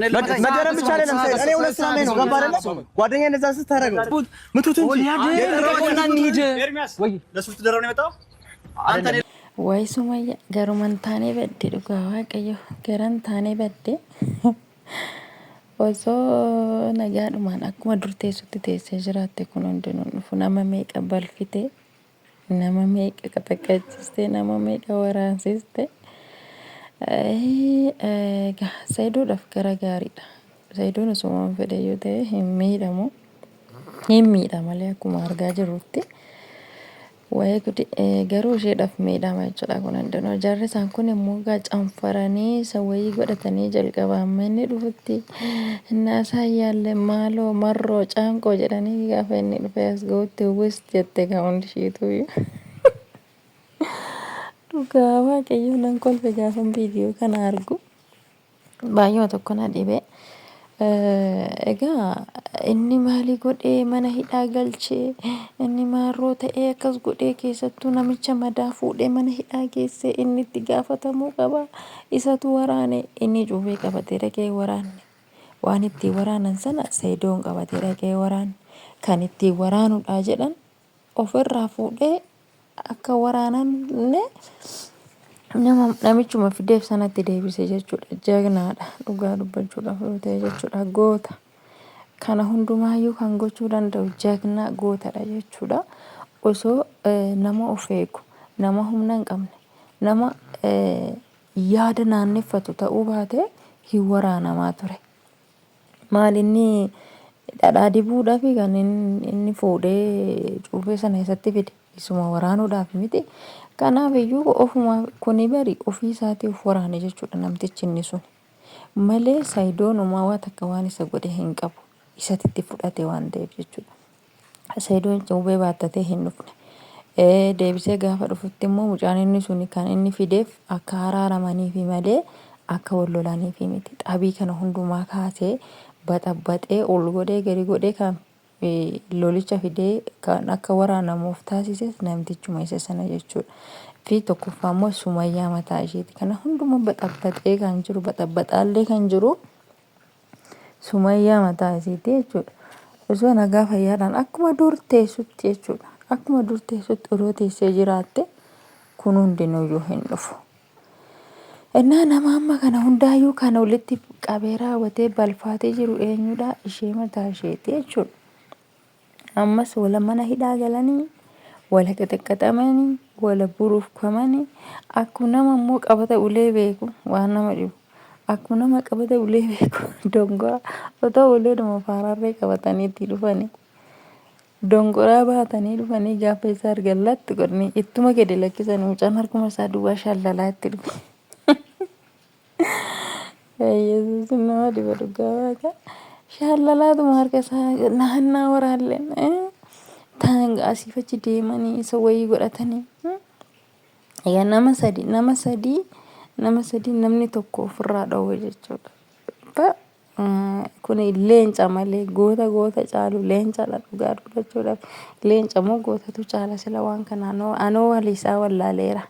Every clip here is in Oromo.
መደረብ ብቻ አይደለም ሰይድ፣ እኔ እውነት ስላመኝ ነው። ገባህ አይደለ? ጓደኛ እንደዛ ስታደርገው ምቱት እንጂ የጠረቀውና እንሂድ። ወይ ለሱ ልትደረብ ነው የመጣው አንተ። Way Sumayya garuman taanee badde, dhugaa Waaqayyo garan taanee badde. Osoo nagaadhumaan akkuma dur teessutti teessee jiraatte kun hundinuu hin dhufu. Nama meeqa balfite, nama meeqa qaxaqqachiste, nama meeqa waraansiste. Egaa Sayidoodhaaf gara gaariidha. Sayidoon osoo waan fedhe yoo ta'e hin miidhamu. Hin miidha malee akkuma argaa jirrutti. Wayi gudi, garuu isheedhaaf miidhama jechuudha kun hundinuu. Jarri isaan kun immoo egaa canfaranii isa wayii godhatanii jalqaba amma inni dhufutti innaa isaan yaalle maaloo marroo caanqoo jedhanii gaafa inni dhufee as ga'utti uwwis jette gaa hundi isheetuyyuu. Dhugaa Waaqayyoo nan kolfe gaafan viidiyoo kana argu. Baay'uma tokko na dhibe. Egaa inni maalii godhee mana hidhaa galchee, inni maarroo ta'ee akkas godhee, keessattuu namicha madaa fuudhee mana hidhaa geessee, inni itti gaafatamuu qaba. Isatu waraane, inni cuubee qabatee dhaqee waraanne. Waan ittiin waraanan sana Sayidoon qabatee dhaqee waraanne. Kan ittiin waraanudha jedhan ofirraa fuudhee akka waraananne nama namichuma fideef sanatti deebise jechuudha. Jagnaadha dhugaa dubbachuudhaaf yoo ta'e jechuudha. Goota. Kana hundumaayyuu kan gochuu danda'u jagnaa gootadha jechuudha. Osoo nama of eegu, nama humna hin qabne, nama yaada naanneffatu ta'uu baate hin waraanamaa ture. Maal inni dhadhaa dibuudhaaf kan inni fuudhee cuufee sana isatti fide? Isuma waraanuudhaaf miti. Kanaaf iyyuu ofuma kuni bari ofii isaatii of waraane jechuudha namtichi inni sun. Malee Sayidoon homaa waa takka waan isa godhe hin qabu. Isatti fudhate waan ta'eef jechuudha. Sayidoon cuubee baattatee hin dhufne. Deebisee gaafa dhufutti immoo mucaan inni suni kan inni fideef akka araaramaniifi malee akka wal lolaniifi miti. Xabii kana hundumaa kaasee baxabbaxee ol godhee gadi godhee kan lolicha fidee kan akka waraanamuuf taasises namtichuma isa sana jechuudha. Fi tokkoffaa immoo Sumayyaa mataa isheeti. Kana hunduma baxabbaxee kan jiru, baxabbaxaallee kan jiru Sumayyaa mataa isiiti jechuudha. Osoo nagaa fayyaadhaan akkuma dur teessutti jechuudha. Akkuma dur teessutti odoo teessee jiraatte kun hundinuyyuu hin dhufu. Innaa nama amma kana hundaayyuu kan walitti qabee raawwatee balfaatee jiru eenyudha? Ishee mataa isheeti jechuudha. Ammas wala mana hidhaa galanii, wala qaxaqqaxamanii, wala burufkamanii, akkuma nama immoo qabata ulee beeku waan nama dhibu. Akkuma nama qabata ulee beeku dongora otoo uleedhuma faararree qabatanii itti dhufanii. Dongoraa baatanii dhufanii gaafa isaa argan latti godhanii ittuma gadi lakkisanii mucaan harkuma isaa duwwaa shallalaa itti dhufe. Yesuus nama dhiba dhugaa Waaqa. Shaallalaatuma harka isaa naannaa waraalleen taanga asiif achi deemanii isa wayii godhatanii. Egaa nama sadii namni tokko ofirraa dhowwe jechuudha. Kun leenca malee goota goota caalu leencadha dhugaa dubbachuudhaaf. Leenca moo gootatu caala sila waan kana anoo waliisaa wallaaleera.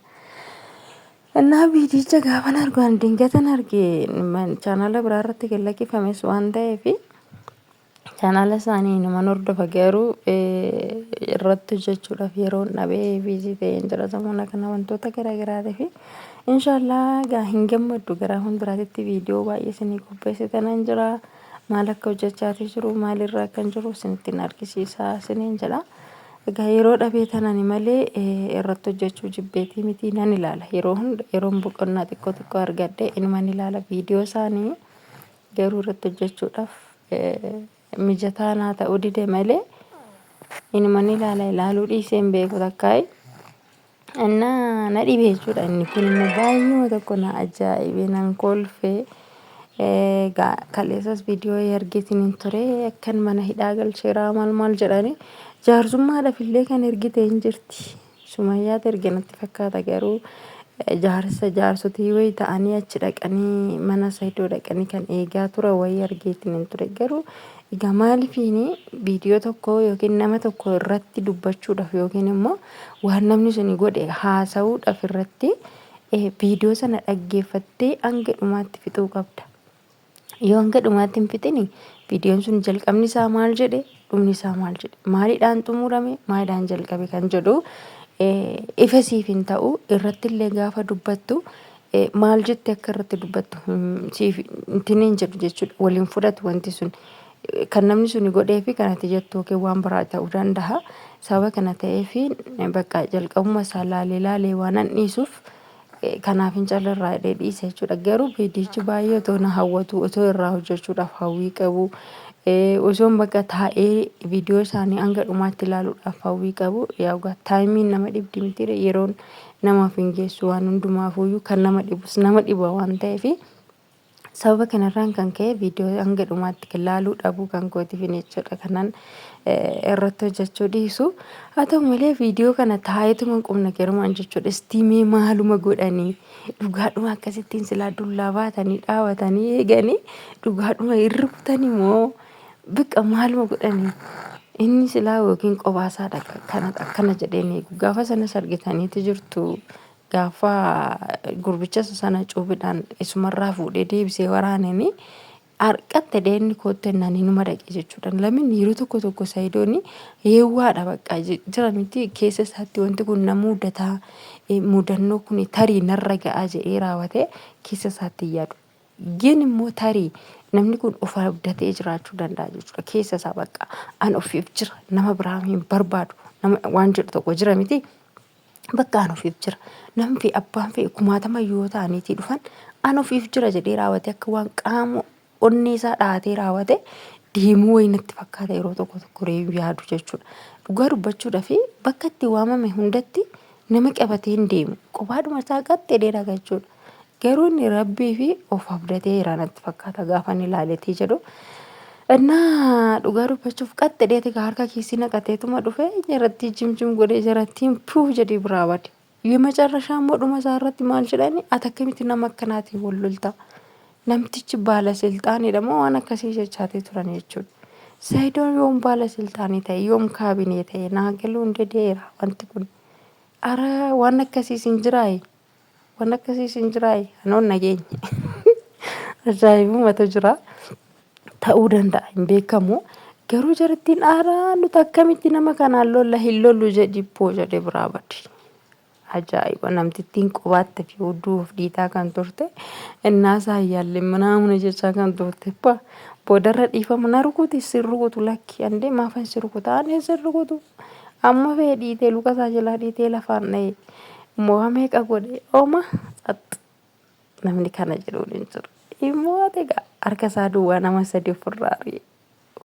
Innaa viidiyicha gaafan argu an dingatan arge, chaanaala biraa irratti gad lakkifames waan ta'eef chaanaala isaanii numan hordofa, garuu irratti hojjechuudhaaf yeroon dhabee busy ta'een jira sammuna kana wantoota garaagaraatii fi inshaallah gaa hin gammaddu. Gara fuulduraatitti viidiyoo baay'ee isinii qopheessitanan jira, maal akka hojjechaatii jiru, maalirra akkan jiru isinittiin argisiisaa isiniin jedha. Egaa yeroo dhabee tanani malee irratti hojjechuu jibbeetii miti, nan ilaala. Yeroo hunda yeroon boqonnaa xiqqoo xiqqoo argadhe inuman ilaala viidiyoo isaanii, garuu irratti hojjechuudhaaf mijataa naa ta'uu dide malee inuman ilaala, ilaaluu dhiisee hin beeku takkaayi. Innaa na dhibe jechuudha. Inni kun immoo baay'uma tokko na ajaa'ibe, nan kolfe. Egaa kaleessas viidiyoo ergeetiin hin ture, akkan mana hidhaa galcheeraa maal maal jedhanii jaarsummaadhaaf illee kan ergite hin jirti. Sumayyaatu erge natti fakkaata, garuu jaarsa jaarsotii wayii ta'anii achi dhaqanii mana Saidoo dhaqanii kan eegaa tura wayii argeetiin hin ture. Garuu egaa maaliifiin viidiyoo tokko yookiin nama tokko irratti dubbachuudhaaf yookiin immoo waan namni suni godhe haasa'uudhaaf irratti viidiyoo sana dhaggeeffattee hanga dhumaatti fixuu qabda. Yoo hanga dhumaatti hin fixini viidiyoon sun jalqabni isaa maal jedhe dhumni isaa maal jedhe maaliidhaan xumurame maaliidhaan jalqabe kan jedhu ifa siif hin ta'u irratti illee gaafa dubbattu maal jette akka irratti dubbattu siif intin hin jedhu jechuudha waliin fudhatu wanti sun kan namni suni godhee fi kan ati jettu yookiin waan biraa ta'uu danda'a sababa kana ta'eef bakka jalqabuma isaa laalee laalee waan an dhiisuuf Kanaaf hin calirraa jedhee dhiise jechuudha. Garuu viidiyichi baay'ee otoo na hawwatu otoo irraa hojjechuudhaaf hawwii qabu osoon bakka taa'ee viidiyoo isaanii hanga dhumaatti ilaaluudhaaf hawwii qabu yaa taayimiin nama dhibdi miti yeroon namaaf hin geessu waan hundumaafuyyuu kan nama dhibus nama dhiba waan ta'eef Sababa kanarraan kan ka'e viidiyoo hanga dhumaatti ilaaluu dhabuu kan kootiifin jechuudha kanan irratti hojjechuu dhiisu. Haa ta'u malee viidiyoo kana taa'eetuma qubna gerumaan jechuudha. Istiimee maaluma godhanii dhugaadhuma akkasittiin silaa dullaa baatanii dhaabatanii eeganii dhugaadhuma hin rukutanii moo biqa maaluma godhanii inni silaa yookiin qobaasaa dhaqa kana akkana jedheen eegu gaafa sanas argitaniiti jirtu. Gaafa gurbicha isa sana cuubidhaan isumarraa fuudhee deebisee waraaneni harqatte deenni kootte naan inuma dhaqe jechuudha. Lamin yeroo tokko tokko sayidooni yeewwaadha bakka jira miti keessa isaatti wanti kun na mudataa mudannoo kun tarii narra ga'aa jedhee raawwatee keessa isaatti hin yaadu. Gin immoo tarii namni kun of abdatee jiraachuu danda'a jechuudha. Keessa isaa bakka an ofiif jira nama biraa hin barbaadu nama waan jedhu tokko jira miti. Bakka an ofiif jira. Namni fi abbaan fe'e kumaatama yoo ta'aniitii dhufan an ofiif jira jedhee raawwatee akka waan qaama onnee isaa dhahatee raawwate deemuu wayii natti fakkaata yeroo tokko tokko reeyu yaadu jechuudha. Dhugaa dubbachuudhaa fi bakka itti waamame hundatti nama qabatee hin deemu. Qobaadhuma isaa qaxxee jedhee dhaga jechuudha. Garuu inni rabbii fi of abdatee jira natti fakkaata gaafa inni ilaaleetii jedhu. Innaa dhugaa dubbachuuf qaxxedheeti gaa harka kiisii naqateetuma dhufe jarattii jimjim godhee jarattiin puuf jedhee biraa bade. Yemacarrashaa immoo dhuma isaa irratti maal jedhani ati akkamitti nama akkanaatiin wal lolta? Namtichi baala silxaaniidha moo waan akkasii jechaatee turan jechuudha. Sayidoon yoom baala silxaanii ta'e yoom kaabinee ta'e naa galuu hin dedeera wanti kun. Ara waan akkasiis hin jiraayi. Waan akkasiis hin jiraayi anoon nageenye. Ajaa'ibumatu jira. Ta'uu danda'a hin beekamu. Garuu jarattiin aaraa nuti akkamitti nama kanaan lolla hin lollu jedhi ibboo jedhe biraa bade. Ajaa'iba namtittiin qobaatti fi hudduu of dhiitaa kan turte innaa isaan yaalle manaamuna jechaa kan turte pa boodarra dhiifama na rukuti sin rukutu lakki andee maafan si rukuta ani sin rukutu amma fee dhiitee luka isaa jalaa dhiitee lafaan dha'e Mo'a meeqa godhe oma xax namni kana jedhuun hin jiru. Immoo egaa harka isaa duwwaa nama sadi ofirraa ari'e.